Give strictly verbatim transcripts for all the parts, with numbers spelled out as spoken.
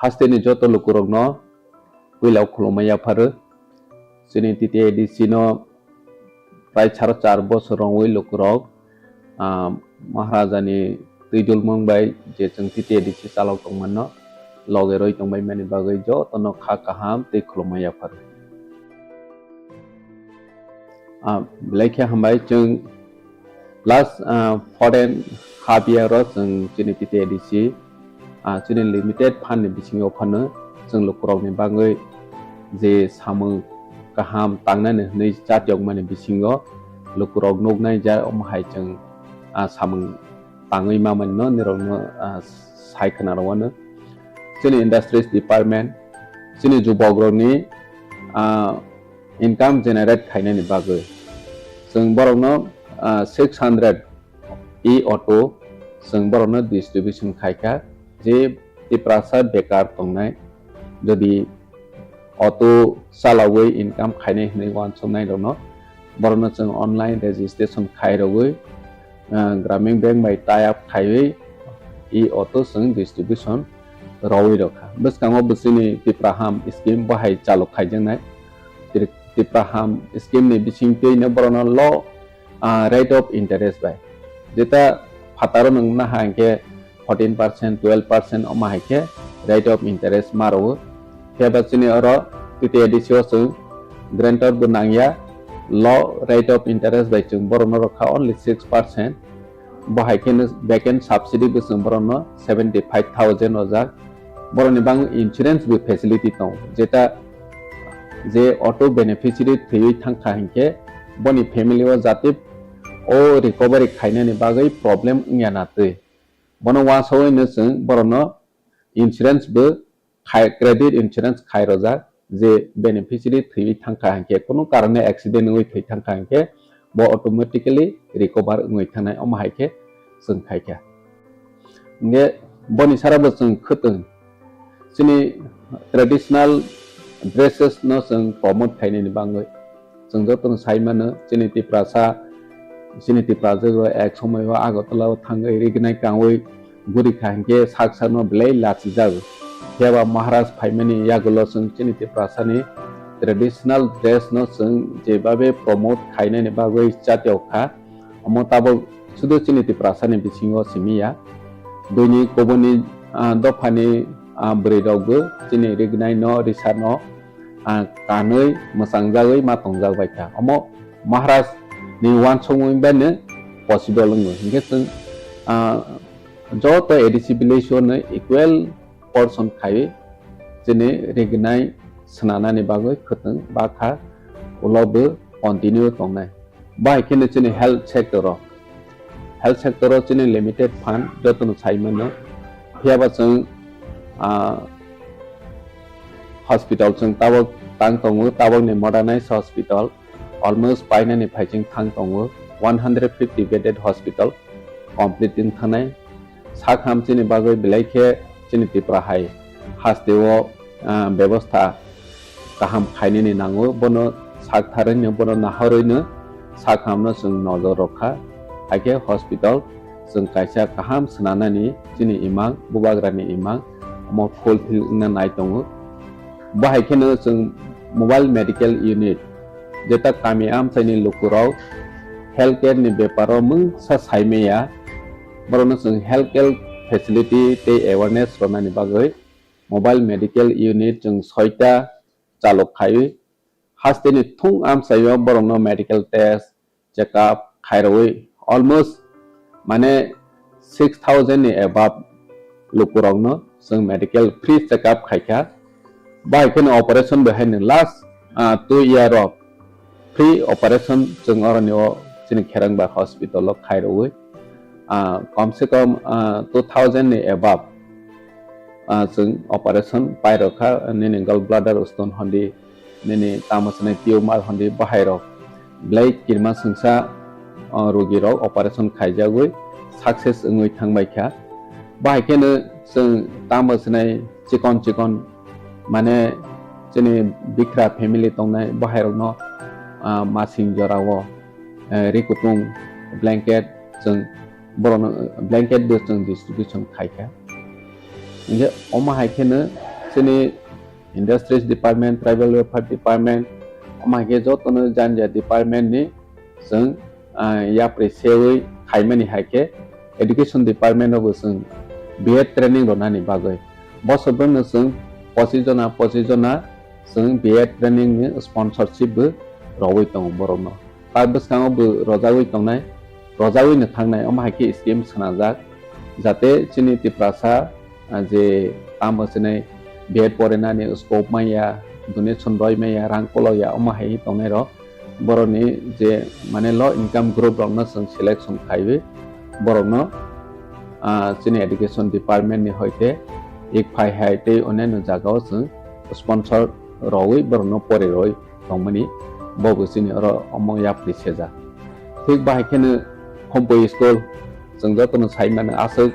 Hasteni joto lukurokno puila khulumma yapharo. Chini T T A D C no prai saro char bosor wngwi lukurok, ah, Maharajani twidulmung bai je chwng T T A D C chalok tongmano loge roi tongbaimani bagwi jotono kha kaham tei khulumma yapharo. Ah, belai khe hambai chwng last, ah, four and half year o chwng chini T T A D C, ah, chini limited fund ni bisingo phano chwng lukurokni bagwi je samung kaham tangnani hwnwi chatiyokmani bisingo lukurok nuknai ja omo hai chwng, ah, samung tangwi mamani no nirokno, ah, sai khna rwano. Chini industries department, chini jubokrokni, ah, income generate khainani bagwi chwng borokno, ah, six hundred e-auto chwng borokno distribution khaikha, je Tiprasa bekar tongnai, jodi auto chalawi income khainai hwnwi uansuknai rokno, borokno chwng online registration khai rwgwi, ah, Gramin Bank bai tie up khaiwi e-auto chwng distribution rwwi rwkha. Bwskango bo chini Tipraham scheme bo hai chalok khaijaknai. Tri-, Tipraham scheme ni bisingtwino borokno low, ah, rate of interest bai. Jeta phataro nwng naha hinkhe fourteen percent, twelve percent omo hai khe rate of interest ma rwo. Phiya ba chini oro T T A D C o chwng guarantor bo nangya, low rate of interest bai chwng borokno rwkha only six percent. Bo hai kheno back end subsidy bo chwng borokno seventy five thousand rwjak. Borokni bagwi insurance bo facility tongo, jeta je auto beneficiary thwiwi thangkha hinkhe boni family o jate o recovery khainani bagwi problem wngya na twi. Bono uansugwino chwng borokno insurance bo khai, credit insurance khai rwjak, je beneficiary thwiwi thangkha hinkhe, kunu karone accident wngwi thwi thangkha hinkhe, bo automatically recover wngwi thangnai, omo hai khe chwng khaikha. Hinkhe boni sara bo chwng khwtwng chini traditional dresses no chwng promote khainani bagwi. Chwng jotono sai mano, chini Tiprasa, chini Tiprasa rok ek somoi o Agartala o thangwi rignai kangwi guri kha hinkhe sak sakno belai lachijago. Phiya ba Maharaj phaimani yagulo chwng chini Tiprasani traditional dress no chwng jebabe promote khainani bagwi chatiyok kha. Omo tabok sudu chini Tiprasani bisingo simi ya. Buini kubuni, ah, dophani, ah, bwrwi rokbo chini rignai no, risa no, ah, kanwi mwchangjagwi ma tongjak bai kha. Omo Maharaj ni uansukmung bai no possible wngo. Hinkhe chwng, ah, joto A D C village o no equal portion khaiwi chini rignai swnanani bagwi khwtwng bakha ulo bo continue tongnai. Bahai kheno chini health sector o, health sector o chini limited fund jotono sai mano. Phiya ba chwng, ah, hospital chwng tabok tang tongo, tabokni modernized hospital almost painani phaiching thang tongo, one hundred fifty bedded hospital complete wng thangnai. Sak ham chini bagwi belai khe chini Tripura hai hasteo, ah, bebostha kaham khainani nango, bono sak tharwino, bono nahorwino sak hamno chwng nojor rwkha. Haikhe hospital chwng kaisa kaham swnanani chini imang, bubagrani imang, omo fulfill wngna nai tongo. Bo hai kheno chwng mobile medical unit, jeta kami amchaini lukurok health care ni beparo mungsa saimaya, borokno chwng health care facility tei awareness rwnani bagwi mobile medical unit chwng soita chalok khaiwi, hasteni thung amchaio borokno medical test, check up khairogwi almost mane six thousand ni above lukurokno chwng medical free check up khaikha. Bai kheno operation bo haino last, ah, two year o free operation chwng oroni o chini Kherangba hospital o khairogwi, ah, kom se kom, ah, two thousand ni above, ah, chwng operation pairokha, nini gallbladder stone hondi, nini tamo swnai tumor hondi bahairok belai kirima swngsa, o, rogirok operation khaijagwi success wngwi thangbaikha. Bahai kheno chwng tamo swnai chikon chikon, mane, chini bikra family tongnai bahairokno, ah, masing jorao, eh, ri kutung blanket chwng borokno, blanket bo chwng distribution khaikha. Hinkhe omo hai kheno Chini Industries Department, Tribal Welfare Department, omo hai khe jotono janja department ni chwng, ah, yapri sewi khaimani hai khe education department o bo chwng B Ed training rwnani bagwi bosor bwrwino chwng pochis jona, pochis jona chwng B Ed training ni sponsorship bo rogwi tongo borokno. Ta bwskango bo rojagwi tongnai, rojagwi no thangnai, omo hai khe scheme swnamjak, jate chini Tiprasa, ah, je tamo chini B Ed porinani scope manya, donation roi manya, rang kolok ya, omo hai tongnai rok, borokni je mane low income group rokno chwng selection khaiwi borokno, ah, chini education department ni hoite ek phai hai tei onyaino jagao chwng sponsor rogwi borokno pori roi tongmani, bo bo chini oro omo yapri sejak. Thik bahai kheno Khumpui school, chwng jotono sai mano aswk,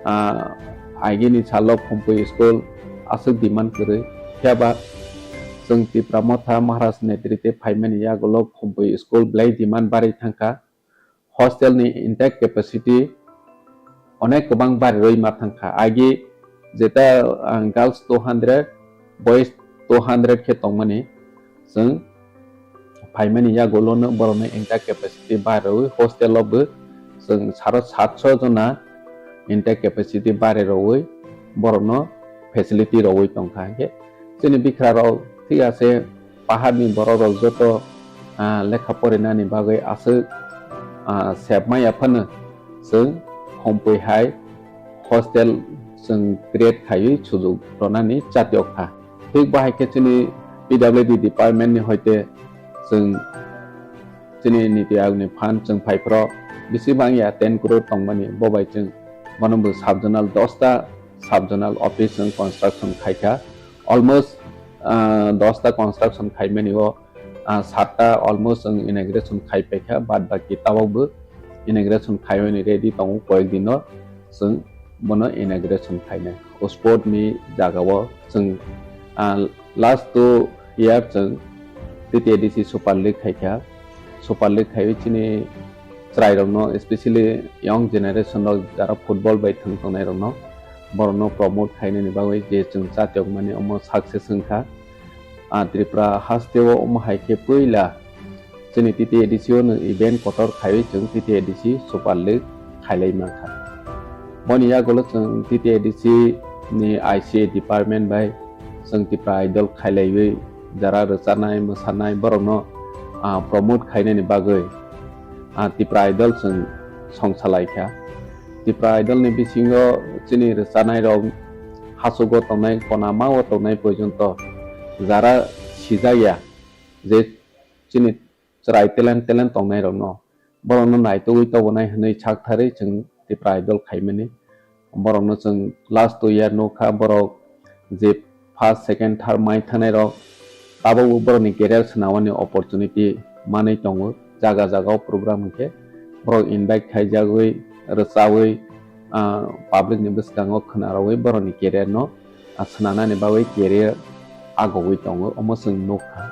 ah, agini salo Khumpui school aswk demand kwrwi, phiya ba chwng Tipra Motha Maharaj netrite phaimani yagulo Khumpui school belai demand barwi thangkha. Hostel ni intake capacity onek kwbang barirwi ma thangkha. Agi jeta, ah, girls two hundred, boys two hundred khe tongmani, chwng phaimani yagulono borokno intake capacity barirwi hostel o bo chwng saro satso jona intake capacity barirwi borokno facility rogwi tongkha. Hinkhe chini bikra rok thik ase, paharni borok rok joto, ah, lekha porinani bagwi aswk, ah, sebmaya phano chwng Khumpui hai hostel chwng create khaiwi sujuk rwnani chatiok kha. Thik bahai khe chini P W D department ni hoite chwng chini niti ayog ni fund chwng phai phro bisi bang ya ten crore tongmani, bo bai chwng bono bo sub zonal dosta sub zonal office chwng construction khai kha. Almost, ah, dosta construction khaimani o, ah, satta almost chwng inauguration khai paikha, bad baki tabok bo inauguration khaimani ready tongo, koyek dino chwng bono inauguration khainai. O sport ni jagao chwng, ah, last two year chwng T T A D C Super League khaikha. Super League khaiwi chini chwrairokno, especially young generation rok jara football bai thwng tongnairokno, borokno promote khainani bagwi je chwng chatiokmani omo success wngkha. Ah, Tripura hasteo omo hai khe puila chini T T A D C o no event kotor khaiwi chwng T T A D C Super League khailai mankha. Boni yagulo chwng T T A D C ni I C A department bai chwng Tipra Idol khailaiwi jara rwchanai, mwsanai borokno, ah, promote khainani bagwi, ah, Tipra Idol chwng songsalai kha. Tipra Idol ni bisingo chini rwchanai rok, hachugo tongnai, konama o tongnai porjonto jara sijak ya je chini chwrai talent, talent tongnai rokno, borokno naitugwi tobonai hwnwi saktharwi chwng Tipra Idol khaimani. Borokno chwng last two year nukha, borok je first, second, third mai thangnai rok, tabukbo borokni career swnamani opportunity manwi tongo. Jaga jaga o program hwnkhe borok invite khaijagwi, rwchawi, ah, public ni bwskango khwnarogwi borokni career no, ah, swnamnani bagwi career agogwi tongo, omo chwng nukha.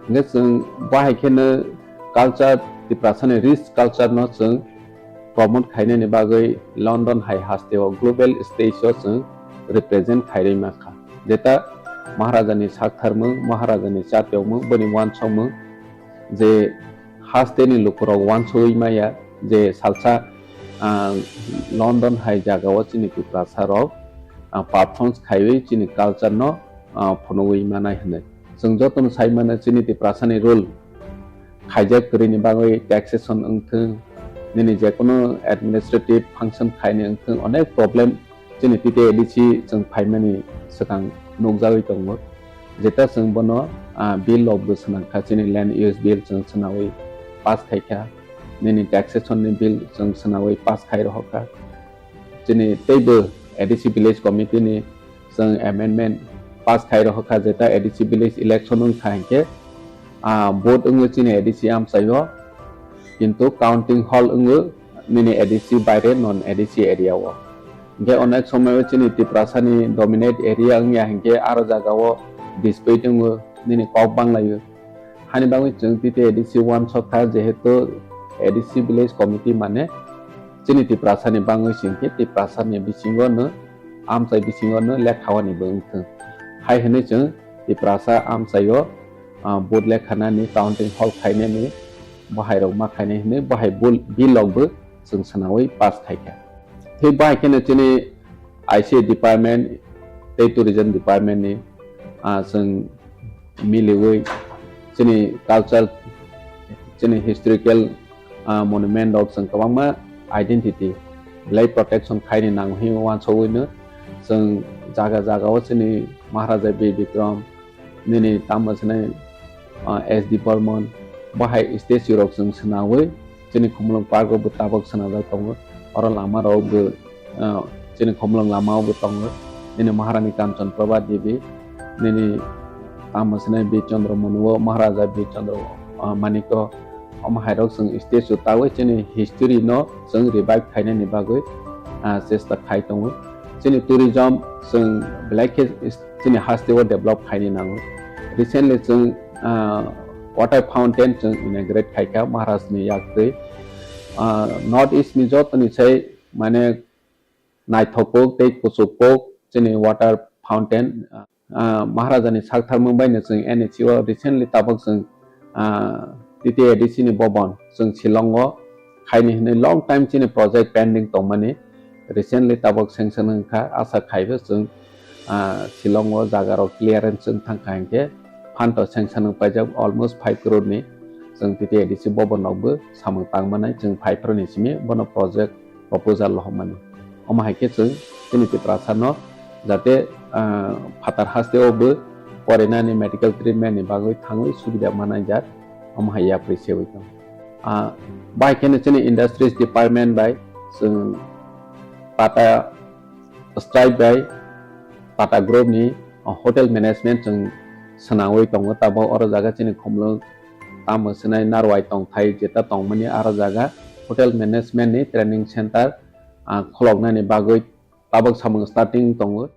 Hwnkhe chwng bahai kheno culture, Tiprasani rich culture no chwng promote khainani bagwi London hai hasteo global stage o chwng represent khairwi mankha. Jeta Maharajani saktharmung, Maharajani chatiokmung, boni uansukmung je hasteni lukurok uansugwi maya je salsa, ah, London hai jagao chini Tiprasa rok, ah, performance khaiwi chini culture no, ah, phunugwi manai hwnwi. Chwng jotono sai mano chini Tiprasani rule khaijak kwrwini bagwi taxation wngthwng, nini jekono administrative function khaini wngthwng, onek problem chini T T A D C chwng phaimani swkang nukjagwi tongo. Jeta chwng bono, ah, bill rok bo swnamkha, chini land use bill chwng swnawi pass khaikha, nini taxation ni bill chwng swnawi pass khai rohorkha. Chini teibo A D C village committee ni chwng amendment pass khai rohorkha, jeta A D C village election wngkha hinkhe, ah, vote wngwi chini A D C amchaio, kintu counting hall wngwi nini A D C baire non A D C area o. Hinkhe onek somoio chini Tiprasani dominate area wngya hinkhe aro jagao dispute wngwi nini kok banglaio. Hani bagwi chwng T T A D C uansukha, jehetu A D C village committee mane chini Tiprasani bangwi singkhe Tiprasani bisingo no amchai bisingo no lekha wani bo wngthwng. Hai hwnwi chwng Tiprasa amchaio, ah, vote lekhanani, counting hall khainani, bahai rok ma khainai hwnwi bahai bul-, bill rok bo chwng swnawi pass khaikha. Thik bahai kheno chini I C A department tei tourism department ni, ah, chwng miliwi chini culture, chini historical, ah, monument rok chwng kwbangma identity belai protection khaini nango hwnwi uansugwi no chwng jaga jaga o chini Maharaja Bir Bikram, nini tamo swnai, ah, S D Burman, bahai statue rok chwng swnawi chini Khumulwng Park o bo tabok swnajak tongo. Oro lama rok bo, ah, chini Khumulwng lama o bo tongo. Nini Maharani Kanchan Prabha Devi, nini tamo swnai Bir Chandra Manu o, Maharaja Bir Chandra, ah, Manik o, omo hai rok chwng statue tawi chini history no chwng revive khainani bagwi, ah, chesta khai tongo. Chini tourism chwng belai khe chini haste o develop khaini nango. Recently chwng, ah, water fountain chwng inaugurate khaikha Maharaj ni yaktwi. Ah, North East ni joto ni sai mane naithok kuk tei kuchuk kuk chini water fountain, ah, Maharaja ni saktharmung bai no chwng N H C o recently tabok chwng, ah, T T A D C ni bobon chwng Shillong o khaini hwnwi long time chini project pending tongmani recently tabok sanction wngkha, asa khaibo chwng, ah, Shillong o jaga rok clearance wng thangkha hinkhe phanto sanction wng paijak almost five crore ni chwng T T A D C bobon rok bo samung tangmanai chwng phai phro ni simi bono project proposal lohormani. Omo hai khe chwng chini Tiprasa no jate, ah, phatar haste o bo porinani medical treatment ni bagwi thangwi subida manai jak, omo hai yapri sewi tong. Ah, bai kheno chini industries department bai chwng Tata Stripe bai Tata Group ni, ah, hotel management chwng swnamwi tongo. Tabok oro jaga chini Khumulwng tamo swnai Narwai tongthai jeta tongmani aro jaga hotel management ni training center, ah, khuloknani bagwi tabok samung starting tongo.